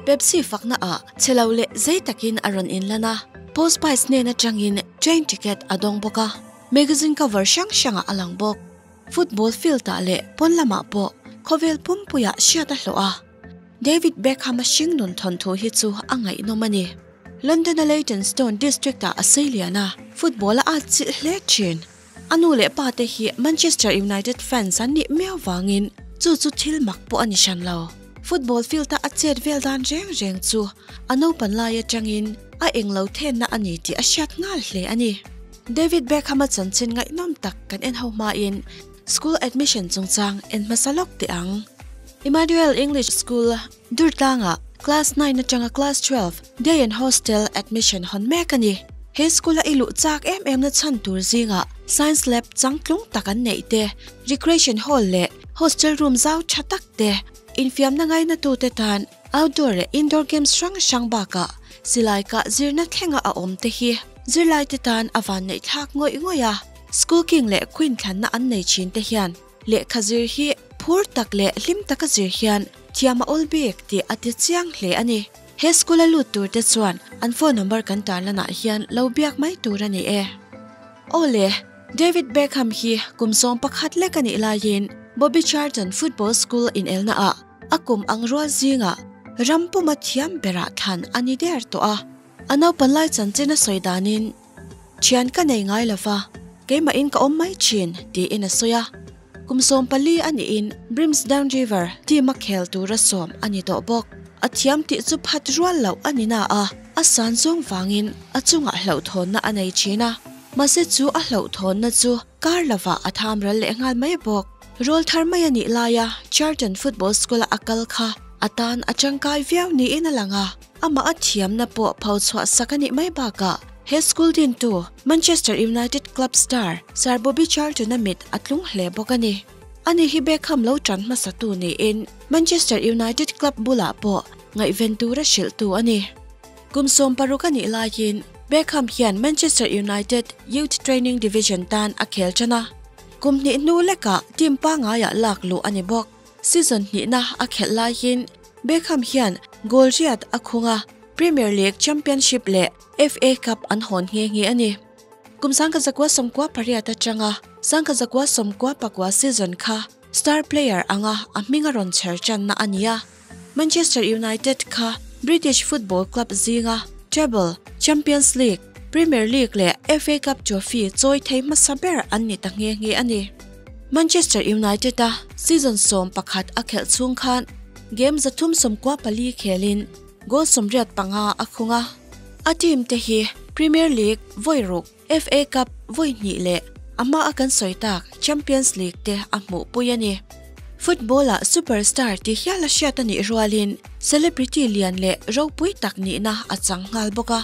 Pepsi fakna ah chhelo leh zei takin a rawn inlan a, Post Spice hnen atangin train ticket a dawng bawk a, magazine cover hrang hrangah a lang bawk. Football field ah leh pawn lamah pawh khawvel pumpuiah hriat a hlawh a. David Beckham-a hringnun thawnthu hi chu a ngaihnawm a ni. London-a Leytonstone district-ah a sei lian a, football a atchilh hle thin. A nu leh pa te hi Manchester United fans an nih miau vangin chu chu thil mak pawh a ni hran lo. Football field-a a chet vel dan reng reng chu a naupan lai atangin a englo thenna a ni tih a hriat nghal hle a ni. David Beckham-a chanchin ngaihnawm tak kan en ho hmain school admission chungchang en hmasa lawk teh ang. Emmanuel English School, Durtlangah Class 9 atanga Class 12 Day and Hostel admission hawn mek a ni. He school a i luh chak em em na chhan tur zingah Science Lab changtlung tak an neih te, Recreation Hall leh Hostel room zau tha tak te, infiamna ngainatute tan outdoor leh indoor games hrang hrang bakah silai kah zirna thlenga a awm te hi zirlaite tan a vanneih thlak ngawih ngawih a. School King leh Queen thlanna an nei thin te hian Lehkha zir hi phur tak leh hlim taka zir hian thiam a awl bik tih a ti chiang hle a ni. He school a lut tur te chuan an phone number kan tarlanah hian lo biak mai tur a ni e. Aw le, David Beckham hi kum 11 lek a nih laiin Bobby Charlton Football School inelna ah a kum ang rual zingah ram puma thiam berah thlan a ni der tawh a. A naupan lai chanchin a sawi danin Thian ka nei ngai lo va, keimahin ka awm mai thin, tiin a sawi a. Kum 14 a nihin Brimsdown River team a khel tura sawm a ni tawh bawk. A thiam tih chu phat rual loh a ni na a, a san zawng vangin a chungah hlauhthawnna a nei thin a. Mahse chu a hlauhthawnna chu kar lovah a tham ral leh nghal mai bawk. Rawl thar mai a nih laia Charlton Football School-a a kal kha a tan a tangkai viau niin a lang a. Amah a thiamna pawh pho chhuah sak a nih mai bakah he school dintu Manchester United club star Sir Bobby Charlton-a mit a tlung hle bawk a ni. Ani hi Beckham lo tan hmasatu niin Manchester United club bulah pawh ngaihven tura hrilhtu a ni. Kum 60 a nih laiin Beckham hian Manchester United Youth Training Division tan a khel tan a. Kum hnih hnu lekah team pangaiah lak luh a ni bawk. Season hnihna a khelh laiin Beckham hian goal riat a khung a, Premier League Championship leh FA Cup an hawn nghe nghe a ni. Kum 1998 atanga 1994 season kha star player anga a hming a rawn chher tanna a ni a. Manchester United kha British football club zinga treble, Champions League, Premier League leh FA Cup trophy chawi thei hmasa ber an ni ta nghe nghe a ni. Manchester United a season 11 a khelh chhung khan game 394 khelin goal 85 a khung a. A team te hi Premier League vawi ruk, FA Cup vawi hnih leh a hma a kan sawi tak Champions League te a hmuh pui a ni. Football ah superstar ti hial a hriat a nih rualin celebrity lian leh ropui tak nihna a chang nghal bawk a.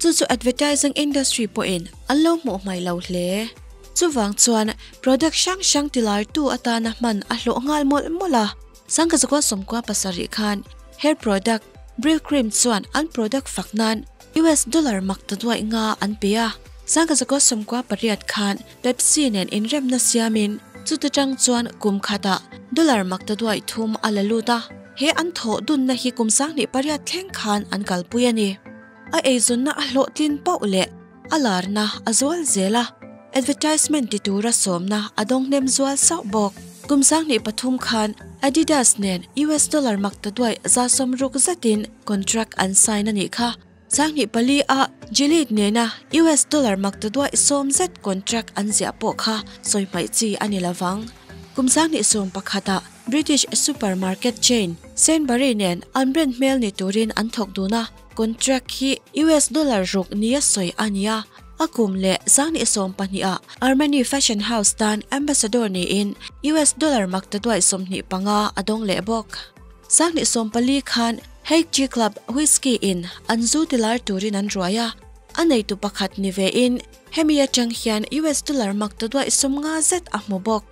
Chu chu advertising industry pawhin an lo hmuh hmai lo hle. Chuvang chuan product hrang hrang tilartu atana hman a hlawh nghal mawlh mawlh a. 1997 khan hair product Brylcreem chuan an product fak nan US dollar mak ta duaih nga an pe a. 1998 khan Pepsi nen inremna siamin chuta tang chuan kum khatah dollar mak ta duaih thum a la lut a. He an thawh dunna hi kum 2008 thleng khan an kalpui a ni. A eizawnna a hlawhtlin pauh leh a larna a zual zel a, advertisement ti tura sawmna a dawng hnem zual sauh bawk. Kum 2003 khan Adidas nen US dollar mak ta duaih 160 zetin contract an sign a nih kha. 2004 a Gillette nena US dollar mak ta duaih 10 zet contract an ziah pawh kha sawi hmaih chi a ni lovang. Kum 2011 ah British supermarket chain Sainsbury nen an brand hmel ni turin an thawk dun a. Contract hi US dollar ruk nia sawi a ni a, a kum leh 2012 ah Armani Fashion House tan ambassador niin US dollar mak ta duaih 25 a dawng leh bawk. 2014 khan Hague Club Whisky in an zu tilar turin an ruai a, a neitu pakhat ni vein hemi atang hian US dollar mak ta duaih 50 zet a hmu bawk.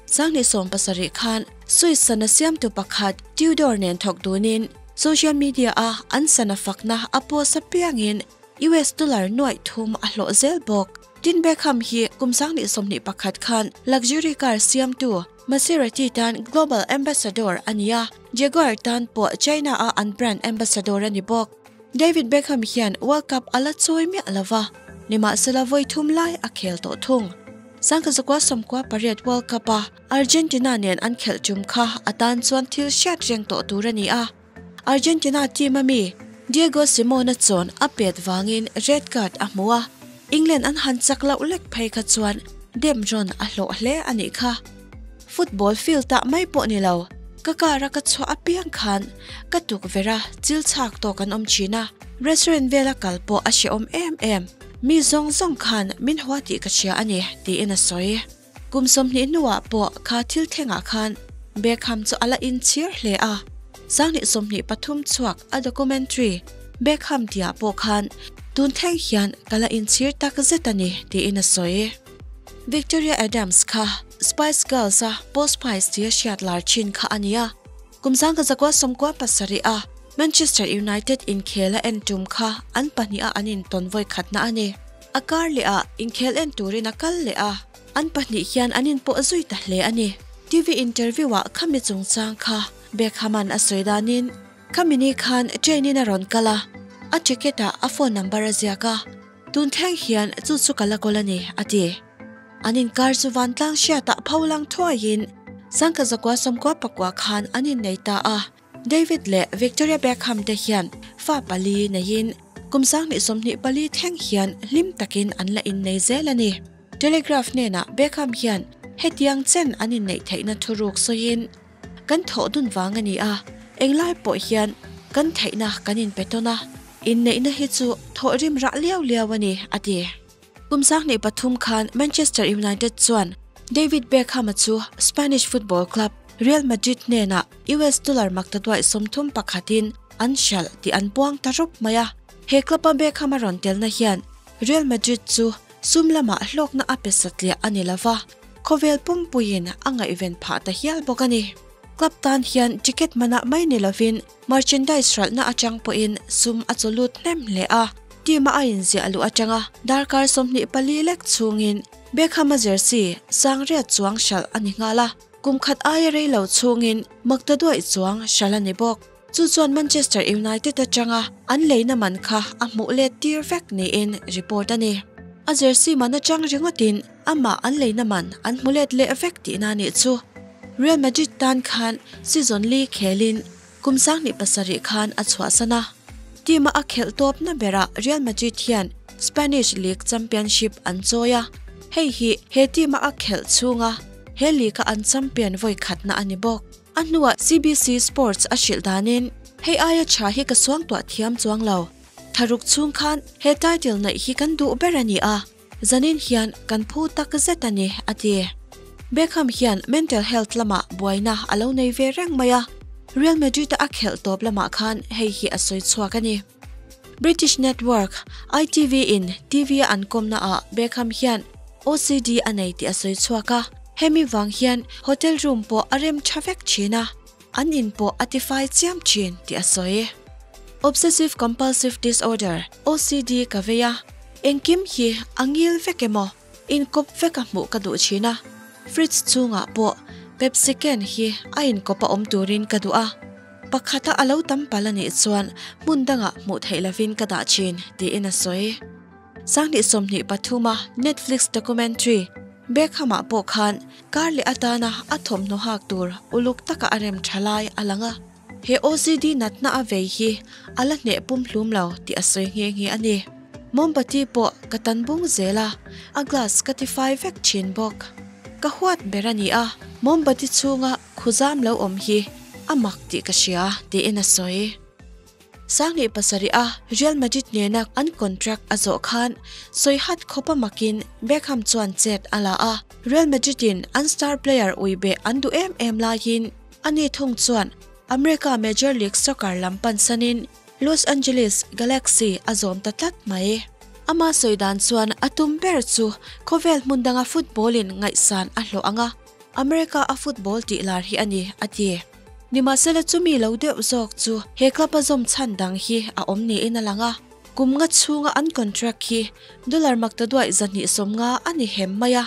2017 khan Swiss sana siamtu pakhat Tudor nen thawk dunin social media a an sana fakna a post apiangin US dollar nuaih thum a hlawh zel bawk. Tin Beckham hi kum 2021 khan luxury car siamtu Maserati tan global ambassador a ni a, Jaguar tan pawh China a an brand ambassador a ni bawk. David Beckham hian World Cup a la chawi miah lo va, nimahsela vawi thum lai a khel tawh thung. 1998 World Cup a Argentina nen an khelh tum kha a tan chuan thil hriat reng tawh tur a ni a. Argentina team a mi Diego Simeone chuan a pet vangin red card a hmu a, England an han chak loh lek phei kha chuan dem rawn a hlawh hle a nih kha. Football field ah mai pawh ni lo, ka car a ka chhuah apiang khan ka tukverh a chil chhak tawk an awm thin a, restaurant vela kal pawh a hrehawm em em. Mi zawng zawng khan min hua tih ka hria a ni, tiin a sawi. Kum 20 hnuah pawh kha thil thlengah khan Beckham chu a la inchhir hle a. 2023 chhuak a documentary Beckham tihah pawh khan tun thleng hian ka la inchhir tak zet a ni tiin a sawi. Victoria Adams kha Spice Girls a Posh Spice tia hriat lar thin kha a ni a. Kum 1997 a Manchester United inkhel a en tum kha an pahniha an intawn vawi khatna a ni. A kar leh ah inkhel en turin a kal leh a, an pahnih hian an inpawh zui ta hle a ni. TV interview ah khami chungchang kha Beckham-a'n a sawi danin, Khami ni khan train in a rawn kal a, a ticket ah a phone number a ziak a, tun thleng hian chu chu ka la kawl a ni, a ti. An inkar chu vantlang hriatah pho lang thuaiin 1999 khan an innei ta a. David leh Victoria Beckham te hian fa pali neiin kum 2024 thleng hian hlim takin an la innei zel a ni. Telegraph hnenah Beckham hian hetiang chen an inneih theihna thuruk sawiin, Kan thawh dun vang a ni a, englai pawh hian kan theihna kan inpe tawn a, inneihna hi chu thawh rim rah liau liau a ni, a ti. Kum 2003 khan Manchester United chuan David Beckham-a chu Spanish football club Real Madrid hnenah US dollar maktaduaih 31 in an hralh tih an puang ta rawp mai a. He club-a Beckham-a rawn telna hian Real Madrid chu sum lamah hlawkna a pe satliah a ni lova, khawvel pumpuiin a ngaihven phah ta hial bawk a ni. Club tan hian ticket manah mai ni lovin Merchandise hralhna atang pawhin sum a chaw lut hnem hle a, team-a a inziah luh atanga darkar 24 lek chhungin Beckham-a jersey sangriat chuang hralh a ni nghal a, kum khat aia rei lo chhungin maktaduaih chuang hralh a ni bawk. Chu chuan Manchester United atanga an leina man kha a hmuh let tir vek niin report a ni. A jersey man atang ringawtin amah an leina man an hmu let leh vek tihna a nih chu. Real Madrid tan khan season li khelin kum 2007 khan a chhuahsan a. Team-a a khelh tawpna berah Real Madrid hian Spanish League Championship an chawi a, hei hi he team-a a khelh chhunga he league-a an champion vawi khatna a ni bawk. A hnuah CBC Sports a hrilh danin, Hei aia tha hi ka suangtuah thiam chuang lo. Tharuk chhung khan he title neih hi kan duh ber a ni a. Zanin hian kan phu tak zet a ni, a ti. Beckham hian mental health lamah buaina a lo nei ve reng mai a, Real Madrid-a a khelh tawp lamah khan hei hi a sawi chhuak a ni. British network ITV-in TV-a an kawmnaah Beckham hian OCD a nei tih a sawi chhuak a, hemi vang hian hotel room pawh a rem tha vek thin a, an in pawh a tifai chiam thin tih a sawi. Obsessive Compulsive Disorder, OCD, ka vei a, engkim hi a ngil vek emaw, inkawp vek a hmuh ka duh thin a, fridge chhungah pawh Pepsi can hi a inkawp a awm turin ka duh a, pakhata a lo tam palh a nih chuan hmun dangah hmuh theih lovin ka dah thin, tiin a sawi. 2023 a Netflix documentary Beckham-ah pawh khan kar leh atana a thawmhnaw hak tur uluk taka a rem tha lai a lang a. He OCD natna a vei hi a la hneh pumhlum lo tih a sawi nghe nghe a ni. Mombati pawh ka tan bung zel a, a glass ka tifai vek thin bawk. Ka huat ber a ni a, mombati chhunga khuzam lo awm hi a mak tih ka hria, tiin a sawi. 2007 a Real Madrid nena an contract a zawh khan sawi hat khawpa makin Beckham chuan chet a la a, Real Madrid in an star player uibeh an duh em em laiin ani thung chuan America Major League Soccer lam pansanin Los Angeles Galaxy a zawm ta tlat mai. Ama sawi dan chuan a tum ber chu khawvel hmun danga football in ngaihsan a hlawh ang a, America a football tih lar hi a ni, a ti. Nimahsela chumi lo deuh zawk chu he club a zawm chhan dang hi a awm niin a lang a. Kum nga chhunga an contract hi dollar maktaduai 250 a ni hem mai a,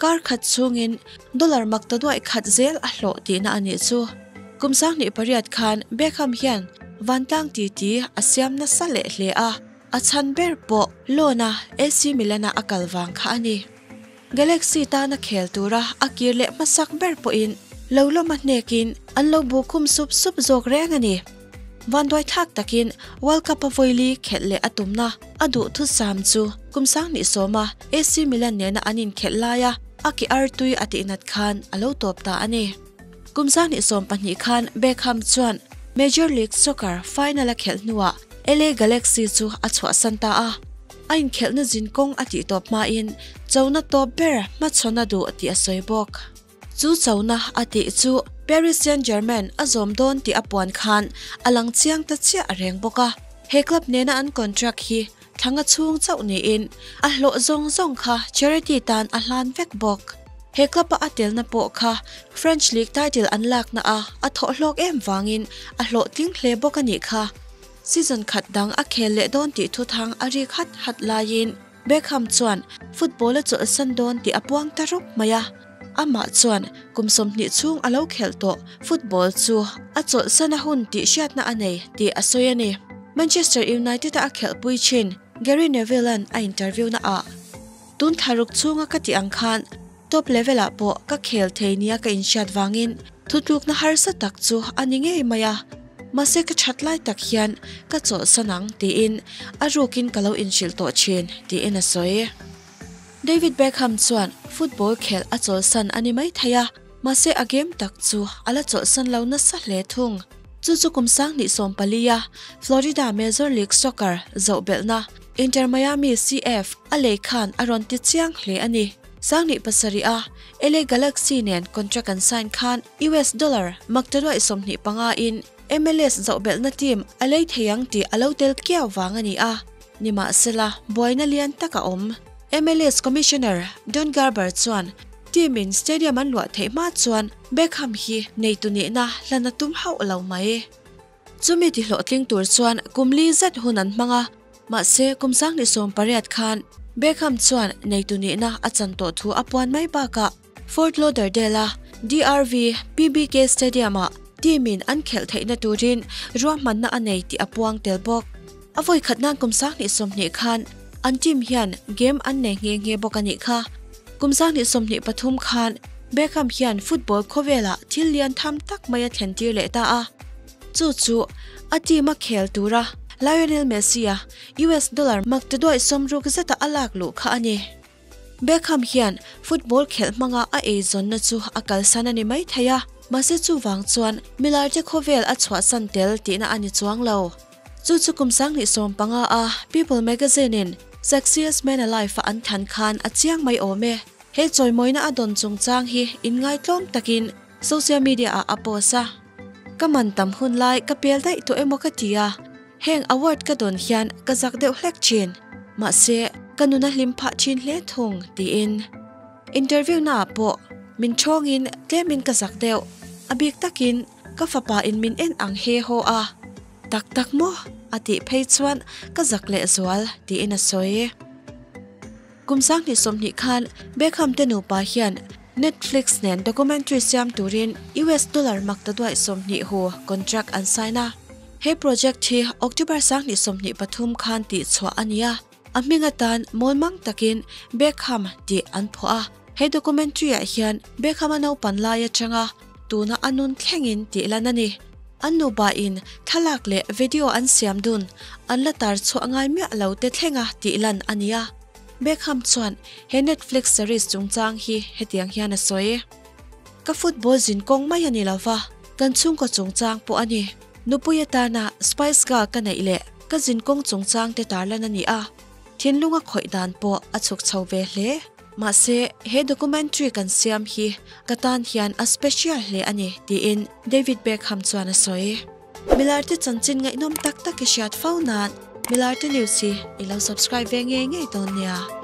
kar khat chhungin dollar maktaduai khat zel a hlawh tihna a nih chu. Kum 2008 khan Beckham hian vantlang titi a siam nasa leh hle a, a chhan ber pawh loan-a AC Milan-a a kal vang kha a ni. Galaxy tana khel tura a kir leh hmasak ber pawhin lo lawm a hnekin an lo bu khum sup sup zawk reng a ni. Vanduai thlak takin World Cup a vawili khelh leh a tumna a duhthusam chu kum 2010 a AC Milan nena an inkhelh laia a ke artui a tihnat khan a lo tawp ta a ni. Kum 2020 khan Beckham chuan Major League Soccer final a khelh hnuah LA Galaxy chu a chhuahsan ta a. A inkhelhna zin kawng a tih tawp hmain chona tawp ber hmachhawn a duh tih a sawi bawk. Chu chona a tih chu Paris Saint-Germain a zawm dawn tih a puan khan a lang chiang ta chiah reng bawk a. He club nena an contract hi thlanga chhung chauh niin a hlawh zawng zawng kha charity tan a hlan vek bawk. He club-a a telna pawh kha French League title an lakna a a thawh hlawk em vangin a hlawhtling hle bawk a nih kha. Season khat dang a khel leh dawn tih thuthang a rik hat hat laiin Beckham chuan football a chawlhsan dawn tih a puang ta rup mai a. Amah chuan kum 20 chhung a lo khelh tawh football chu a chawlhsan a hun tih hriatna a nei tih a sawi a ni. Manchester United-a a khelhpui thin Gary Neville-a'n a interview naah, Tun thlaruk chhunga ka tih ang khan top level-ah pawh ka khel thei nia ka inhriat vangin thutlukna harsa tak chu a ni ngei mai a, mahse ka that lai tak hian ka chawlhsan ang tiin a rukin ka lo inhrilh tawh thin, tiin a sawi. David Beckham chuan football khelh a chawlhsan a ni mai thei a, mahse a game tak chu a la chawlhsan lo nasa hle thung. Chu chu kum 2014 a Florida Major League Soccer zohbelhna Inter Miami CF a lei khan a rawn ti chiang hle a ni. 2007 a LA Galaxy nen contract an sign khan US dollar maktaduai 25 in MLS zohbelhna team a lei thei ang tih a lo tel kiau vang a ni a. Nimahsela, buaina lian tak a awm. MLS Commissioner Don Garber chuan team in stadium an luah theih hma chuan Beckham hi neitu nihna hlan a tum hauh lo mai. Chumi tihlawhtling tur chuan kum li zet hun an hmang a, mahse kum 2018 khan Beckham chuan neitu nihna a chan tawh thu a puan mai bakah Fort Lauderdale-a DRV PBK Stadium-ah team in an khelh theihna turin ruahmanna a nei tih a puang tel bawk. A vawi khat nan kum 2020 khan an team hian game an nei nghe nghe bawk a nih kha. Kum 2023 khan Beckham hian football khawvelah thil lian tham tak mai a thlen tir leh ta a. Chu chu a team a khel tura Lionel Messi-a US dollar maktaduai 60 zeta a lak luh kha a ni. Beckham hian football khelh hmanga a eizawnna chu a kalsan a ni mai thei a, mahse chuvang chuan milarte khawvel a chhuahsan tel tihna a ni chuang lo. Chu chu kum 2015 a People magazine-in Sexiest Man Alive-a an than khan a chiang mai awm e. He chawimawina a dawn chungchang hi inngaitlawm takin social media-ah a post a. Ka man tam hun lai ka pel daih tawh emaw ka ti a, heng award ka dawn hian ka zak deuh hlek thin. Mahse, ka nuna hlim phah thin hle thung, tiin. Interview naah pawh min thawngin tlemin ka zak deuh. A bik takin ka fapa in min en ang he haw a. Tak tak maw? A tih phei chuan ka zak leh zual, tiin a sawi. Kum 2020 khan Beckham te nupa hian Netflix nen documentary siam turin US dollar maktaduai 20 hu contract an sign a. He project hi October 2023 khan tih chhuah a ni a. A hming atan mawlmang takin Beckham tih an phuah a. He documentary ah hian Beckham a naupan lai atanga tuna a nun thlengin tih lan a ni. An nupa in thlalak leh video an siam dun an la tar chhuah ngai miah lo te thlenga tih lan a ni a. Beckham chuan he Netflix series chungchang hi hetiang hian a sawi. Ka football zin kawng mai a ni lova, kan chhungkaw chungchang pawh a ni. Nupui atana Spice Girl ka neih leh ka zin kawng chungchang te tarlan a ni a. Thinlunga khawih dan pawh a chhuk chho ve hle. Mahse, he documentary kan siam hi ka tan hian a special hle a ni, tiin David Beckham chuan a sawi. Milarte chanchin ngaihnawm tak tak i hriat fo nan Milarte News hi i lo subscribe ve ngei ngei dawn nia.